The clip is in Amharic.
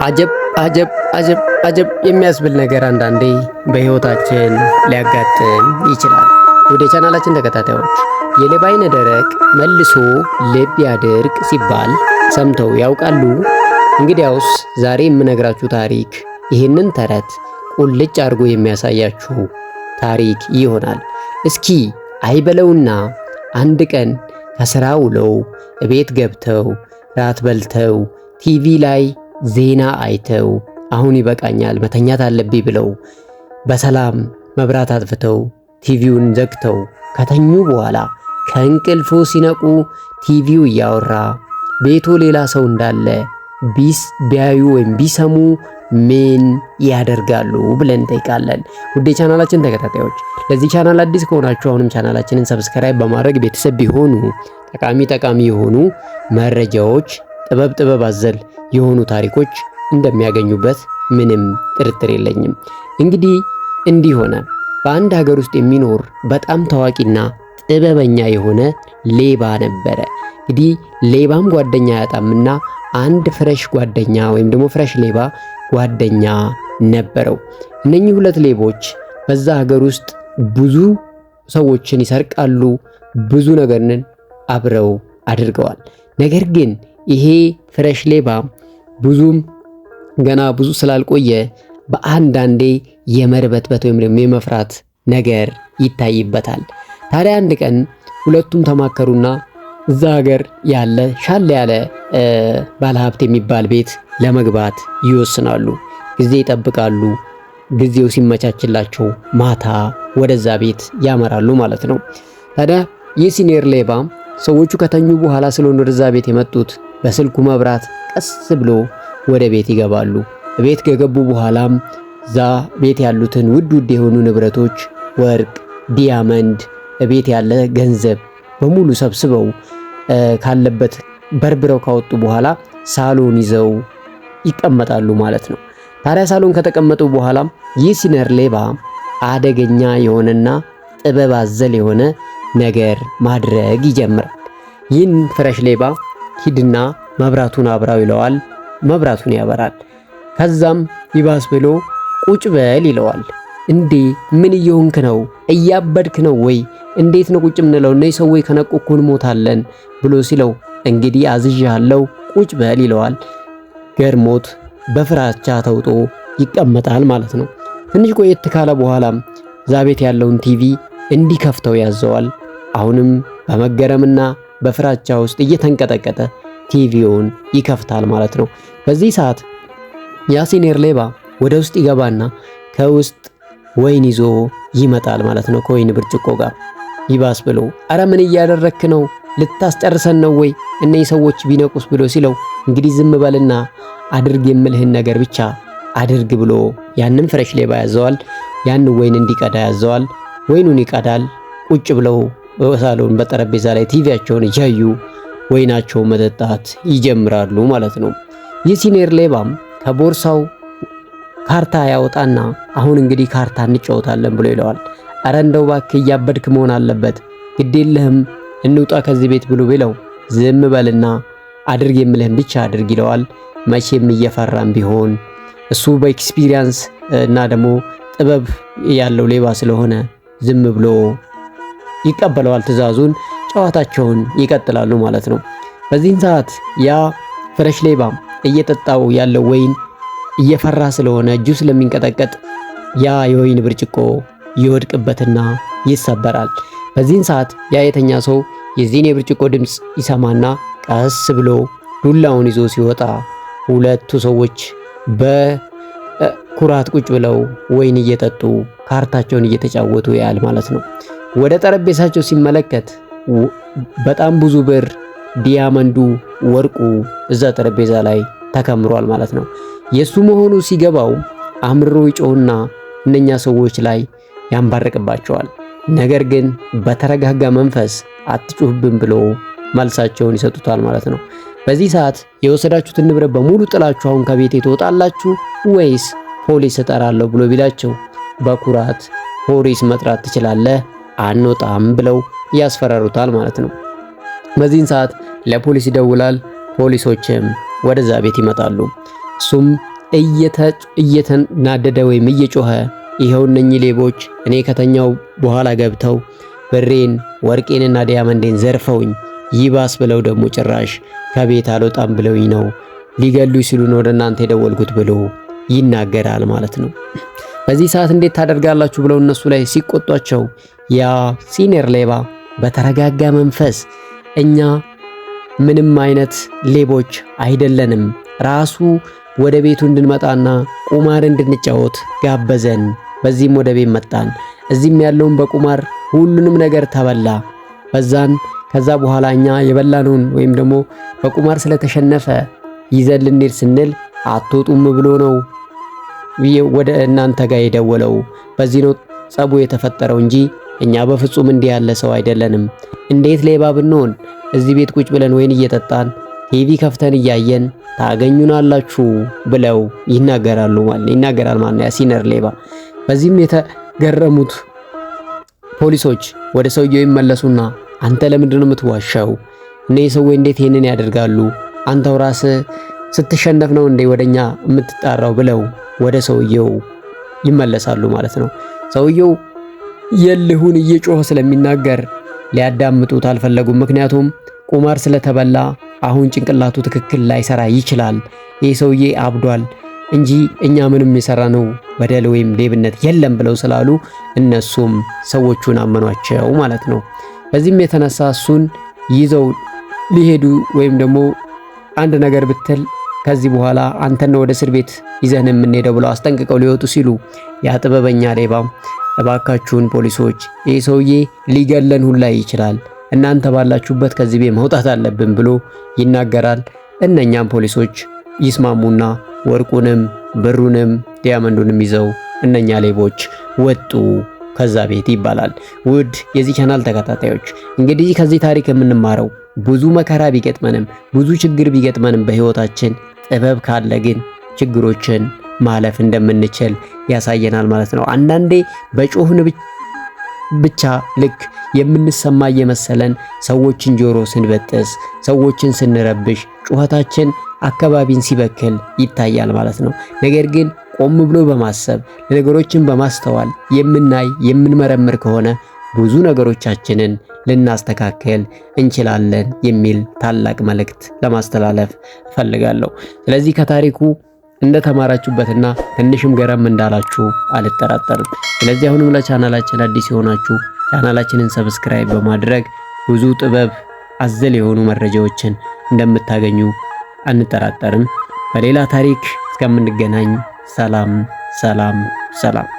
አጀብ አጀብ አጀብ አጀብ የሚያስብል ነገር አንዳንዴ በሕይወታችን ሊያጋጥም ይችላል። ወደ ቻናላችን ተከታታዮች፣ የሌባ ዓይነ ደረቅ መልሶ ልብ ያድርቅ ሲባል ሰምተው ያውቃሉ? እንግዲያውስ ዛሬ የምነግራችሁ ታሪክ ይህንን ተረት ቁልጭ አድርጎ የሚያሳያችሁ ታሪክ ይሆናል። እስኪ አይበለውና አንድ ቀን ከስራ ውለው እቤት ገብተው ራት በልተው ቲቪ ላይ ዜና አይተው አሁን ይበቃኛል መተኛት አለብኝ ብለው በሰላም መብራት አጥፍተው ቲቪውን ዘግተው ከተኙ በኋላ ከእንቅልፎ ሲነቁ ቲቪው እያወራ ቤቱ ሌላ ሰው እንዳለ ቢስ ቢያዩ ወይም ቢሰሙ ምን ያደርጋሉ ብለን እንጠይቃለን። ውድ የቻናላችን ተከታታዮች፣ ለዚህ ቻናል አዲስ ከሆናችሁ አሁንም ቻናላችንን subscribe በማድረግ ቤተሰብ ቢሆኑ ጠቃሚ ጠቃሚ የሆኑ መረጃዎች፣ ጥበብ ጥበብ አዘል የሆኑ ታሪኮች እንደሚያገኙበት ምንም ጥርጥር የለኝም። እንግዲህ እንዲህ ሆነ። በአንድ ሀገር ውስጥ የሚኖር በጣም ታዋቂና ጥበበኛ የሆነ ሌባ ነበረ። እንግዲህ ሌባም ጓደኛ አያጣምና አንድ fresh ጓደኛ ወይም ደግሞ fresh ሌባ ጓደኛ ነበረው። እነኚህ ሁለት ሌቦች በዛ ሀገር ውስጥ ብዙ ሰዎችን ይሰርቃሉ፣ ብዙ ነገርን አብረው አድርገዋል። ነገር ግን ይሄ fresh ሌባ ብዙም ገና ብዙ ስላልቆየ በአንዳንዴ የመርበትበት ወይም ደግሞ የመፍራት ነገር ይታይበታል። ታዲያ አንድ ቀን ሁለቱም ተማከሩና እዛ ሀገር ያለ ሻል ያለ ባለሀብት የሚባል ቤት ለመግባት ይወስናሉ። ጊዜ ይጠብቃሉ። ጊዜው ሲመቻችላቸው ማታ ወደዛ ቤት ያመራሉ ማለት ነው። ታዲያ ይህ senior ሌባ ሰዎቹ ከተኙ በኋላ ስለሆነ ወደዛ ቤት የመጡት በስልኩ መብራት ቀስ ብሎ ወደ ቤት ይገባሉ። ቤት ከገቡ በኋላም እዛ ቤት ያሉትን ውድ ውድ የሆኑ ንብረቶች፣ ወርቅ፣ diamond፣ ቤት ያለ ገንዘብ በሙሉ ሰብስበው ካለበት በርብረው ካወጡ በኋላ ሳሎን ይዘው ይቀመጣሉ ማለት ነው። ታዲያ ሳሎን ከተቀመጡ በኋላ ይህ senior ሌባ አደገኛ የሆነና ጥበብ አዘል የሆነ ነገር ማድረግ ይጀምራል። ይህን fresh ሌባ ሂድና መብራቱን አብራው ይለዋል። መብራቱን ያበራል። ከዛም ይባስ ብሎ ቁጭ በል ይለዋል። እንዴ፣ ምን እየሆንክ ነው? እያበድክ ነው ወይ? እንዴት ነው ቁጭ የምንለው? እነዚህ ሰዎች ከነቁ እኮ እንሞታለን ብሎ ሲለው እንግዲህ አዝዣለሁ ቁጭ በል ይለዋል። ገርሞት በፍራቻ ተውጦ ይቀመጣል ማለት ነው። ትንሽ ቆየት ካለ በኋላም እዛ ቤት ያለውን ቲቪ እንዲከፍተው ያዘዋል። አሁንም በመገረምና በፍራቻ ውስጥ እየተንቀጠቀጠ ቲቪውን ይከፍታል ማለት ነው። በዚህ ሰዓት ያ senior ሌባ ወደ ውስጥ ይገባና ከውስጥ ወይን ይዞ ይመጣል ማለት ነው፣ ከወይን ብርጭቆ ጋር። ይባስ ብሎ አረ ምን እያደረክ ነው? ልታስጨርሰን ነው ወይ? እነዚህ ሰዎች ቢነቁስ ብሎ ሲለው እንግዲህ ዝም በልና አድርግ የምልህን ነገር ብቻ አድርግ ብሎ ያንን fresh ሌባ ያዘዋል። ያን ወይን እንዲቀዳ ያዘዋል። ወይኑን ይቀዳል። ቁጭ ብለው በሳሎን በጠረጴዛ ላይ ቲቪያቸውን እያዩ ወይናቸውን መጠጣት ይጀምራሉ ማለት ነው። ይህ senior ሌባም ከቦርሳው ካርታ ያወጣና አሁን እንግዲህ ካርታ እንጫወታለን ብሎ ይለዋል። አረ እንደው እባክህ እያበድክ መሆን አለበት፣ ግድ የለህም እንውጣ ከዚህ ቤት ብሎ ቢለው ዝም በልና አድርግ የምልህን ብቻ አድርግ ይለዋል። መቼም እየፈራም ቢሆን እሱ በ experience እና ደግሞ ጥበብ ያለው ሌባ ስለሆነ ዝም ብሎ ይቀበለዋል ትዕዛዙን። ጨዋታቸውን ይቀጥላሉ ማለት ነው። በዚህን ሰዓት ያ fresh ሌባ እየጠጣው ያለው ወይን እየፈራ ስለሆነ እጁ ስለሚንቀጠቀጥ ያ የወይን ብርጭቆ ይወድቅበትና ይሰበራል። በዚህን ሰዓት ያ የተኛ ሰው የዚህን የብርጭቆ ድምፅ ይሰማና ቀስ ብሎ ዱላውን ይዞ ሲወጣ ሁለቱ ሰዎች በኩራት ቁጭ ብለው ወይን እየጠጡ ካርታቸውን እየተጫወቱ ያያል ማለት ነው። ወደ ጠረጴዛቸው ሲመለከት በጣም ብዙ ብር፣ diamond ኡ፣ ወርቁ እዛ ጠረጴዛ ላይ ተከምሯል ማለት ነው። የሱ መሆኑ ሲገባው አምርሮ ይጮህና እነኛ ሰዎች ላይ ያንባርቅባቸዋል። ነገር ግን በተረጋጋ መንፈስ አትጩህብን ብሎ መልሳቸውን ይሰጡታል ማለት ነው። በዚህ ሰዓት የወሰዳችሁትን ንብረት በሙሉ ጥላችሁ አሁን ከቤቴ ትወጣላችሁ ወይስ ፖሊስ እጠራለሁ ብሎ ቢላቸው በኩራት ፖሊስ መጥራት ትችላለህ፣ አንወጣም ብለው ያስፈራሩታል ማለት ነው። በዚህን ሰዓት ለፖሊስ ይደውላል። ፖሊሶችም ወደዛ ቤት ይመጣሉ። እሱም እየተናደደ ወይም እየጮኸ ይኸው እነኚህ ሌቦች እኔ ከተኛው በኋላ ገብተው ብሬን ወርቄንና diamond ኤን ዘርፈውኝ ይባስ ብለው ደግሞ ጭራሽ ከቤት አልወጣም ብለውኝ ነው፣ ሊገሉኝ ሲሉ ነው ወደ እናንተ የደወልኩት ብሎ ይናገራል ማለት ነው። በዚህ ሰዓት እንዴት ታደርጋላችሁ ብለው እነሱ ላይ ሲቆጧቸው ያ senior ሌባ በተረጋጋ መንፈስ እኛ ምንም አይነት ሌቦች አይደለንም፣ ራሱ ወደ ቤቱ እንድንመጣና ቁማር እንድንጫወት ጋበዘን። በዚህም ወደ ቤት መጣን። እዚህም ያለውን በቁማር ሁሉንም ነገር ተበላ። በዛን ከዛ በኋላ እኛ የበላነውን ወይም ደግሞ በቁማር ስለተሸነፈ ይዘን ልንሄድ ስንል አትወጡም ብሎ ነው ወደ እናንተ ጋር የደወለው። በዚህ ነው ጸቡ የተፈጠረው እንጂ እኛ በፍጹም እንዲህ ያለ ሰው አይደለንም። እንዴት ሌባ ብንሆን እዚህ ቤት ቁጭ ብለን ወይን እየጠጣን ቲቪ ከፍተን እያየን ታገኙናላችሁ ብለው ይናገራሉ ማለት ይናገራል ማለት ያ senior ሌባ። በዚህም የተገረሙት ፖሊሶች ወደ ሰውየው ይመለሱና አንተ ለምንድን ነው የምትዋሻው? እነዚህ ሰዎች እንዴት ይሄንን ያደርጋሉ? አንተው ራስህ ስትሸነፍ ነው እንዴ ወደኛ የምትጣራው? ብለው ወደ ሰውየው ይመለሳሉ ማለት ነው። ሰውየው የልሁን እየጮኸ ስለሚናገር ሊያዳምጡት አልፈለጉም። ምክንያቱም ቁማር ስለተበላ አሁን ጭንቅላቱ ትክክል ላይሰራ ይችላል። ይህ ሰውዬ አብዷል እንጂ እኛ ምንም የሰራነው በደል ወይም ሌብነት የለም ብለው ስላሉ እነሱም ሰዎቹን አመኗቸው ማለት ነው። በዚህም የተነሳ እሱን ይዘው ሊሄዱ ወይም ደግሞ አንድ ነገር ብትል ከዚህ በኋላ አንተን ነው ወደ እስር ቤት ይዘን የምንሄደው ብለው አስጠንቅቀው ሊወጡ ሲሉ ያ ጥበበኛ ሌባ እባካችሁን ፖሊሶች፣ ይህ ሰውዬ ሊገለን ሁላ ይችላል፣ እናንተ ባላችሁበት ከዚህ ቤት መውጣት አለብን ብሎ ይናገራል። እነኛም ፖሊሶች ይስማሙና ወርቁንም ብሩንም diamond ኡንም ይዘው እነኛ ሌቦች ወጡ ከዛ ቤት ይባላል። ውድ የዚህ ቻናል ተከታታዮች፣ እንግዲህ ከዚህ ታሪክ የምንማረው ብዙ መከራ ቢገጥመንም ብዙ ችግር ቢገጥመንም በህይወታችን ጥበብ ካለ ግን ችግሮችን ማለፍ እንደምንችል ያሳየናል ማለት ነው። አንዳንዴ በጮህን ብቻ ልክ የምንሰማ እየመሰለን ሰዎችን ጆሮ ስንበጥስ፣ ሰዎችን ስንረብሽ፣ ጩኸታችን አካባቢን ሲበክል ይታያል ማለት ነው። ነገር ግን ቆም ብሎ በማሰብ ነገሮችን በማስተዋል የምናይ የምንመረምር ከሆነ ብዙ ነገሮቻችንን ልናስተካክል እንችላለን የሚል ታላቅ መልእክት ለማስተላለፍ እፈልጋለሁ። ስለዚህ ከታሪኩ እንደተማራችሁበትና ትንሽም ገረም እንዳላችሁ አልጠራጠርም። ስለዚህ አሁንም ለቻናላችን አዲስ የሆናችሁ ቻናላችንን subscribe በማድረግ ብዙ ጥበብ አዘል የሆኑ መረጃዎችን እንደምታገኙ አንጠራጠርም። በሌላ ታሪክ እስከምንገናኝ ሰላም ሰላም ሰላም።